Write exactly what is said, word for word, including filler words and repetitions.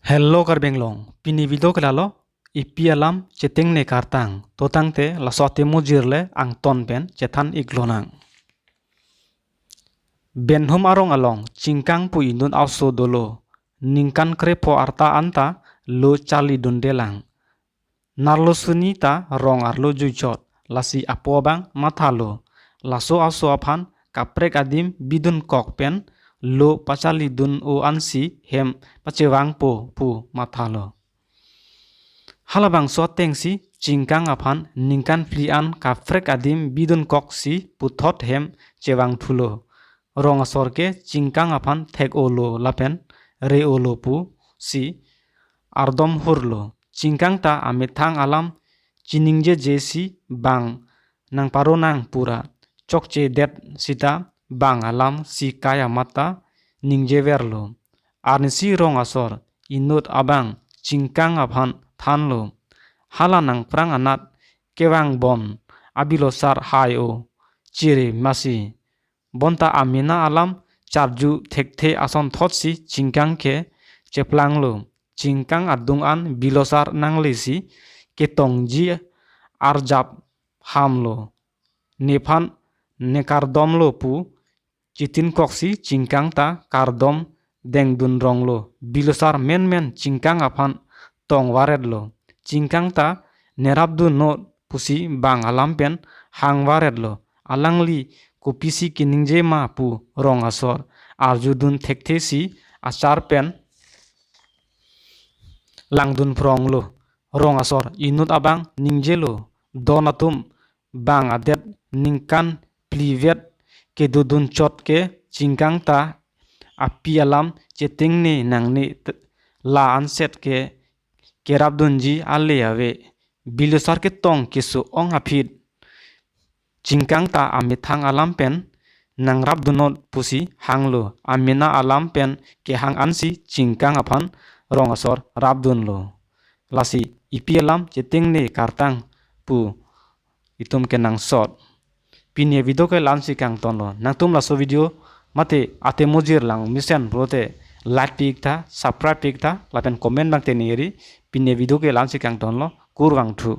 Hello Karbi Anglong, pini video ke lalo, ipi alam chetengne kartang, to tangte laso atemujir le angton pen chethan iklonang. Benhum arong along Chingkang pu inut a-oso dolo, ningkan krepho arta anta lo charlidundelang. Nerlo suni ta rong arlo juichot, lasi apo abang mathalo. Laso a-oso aphan kaprek adim bidunkok pen lo pacharlidun-o ansi hem pachevangpo pu mathalo. Halabangso atengsi Chingkang aphan ningkan phli an kaprek adim bidunkoksi puthot hem chevangthulo. Rong asor ke Chingkang aphan thek-olo lapen re-olo pusi ardom hurlo. Chingkang ta amethang alam chiningjejesi bang nangparonang pura chokchedet sita bang alam si kai amat ta ningjeverlo. Arnisi rong asor inut abang Chingkang aphan thanlo. Hala nangprang anat kevangbom abilosar hai-o chiri masi. Bonta amena alam charju thekthe asonthotsi Chingkang ke cheplanglo. Chingkang adung an bilosar nanglesi ketongji arjap hamlo. Nephan nekardomlo pu chitinkoksi Chingkang ta kardom dengdunronglo. Bilosar menmen Chingkang aphan tongvaretlo. Chingkang ta nerapdunnon pusi bang alam pen hangvaretlo. Alangli kopisi keningje ma pu rong asor arjudun thekthesi achar pen langdunphronglo. Rong asor inut abang ningjelo, don atum bang adet ningkan phlivet kedodunchot ke Chingkang ta api alam chetengne nangne t-, la anset ke kerapdunji ale ave. Bilosar ketong keso-ong aphi Chingkang ta amethang alam pen nangrapdunnon pusi hanglo. Amena alam pen kehang ansi Chingkang aphan rong asor rapdunlo. Lasi ipi alam chetengne kartang pu itum kenangsot. Pini video ke la-ansi kangtonlo. Nangtum laso video mate atemujir lang mesen pulote like pi-iktha, subscribe pi-iktha, lapen comment bang tengneri. Pini video ke la-ansi kangtonlo. Kurvangthu.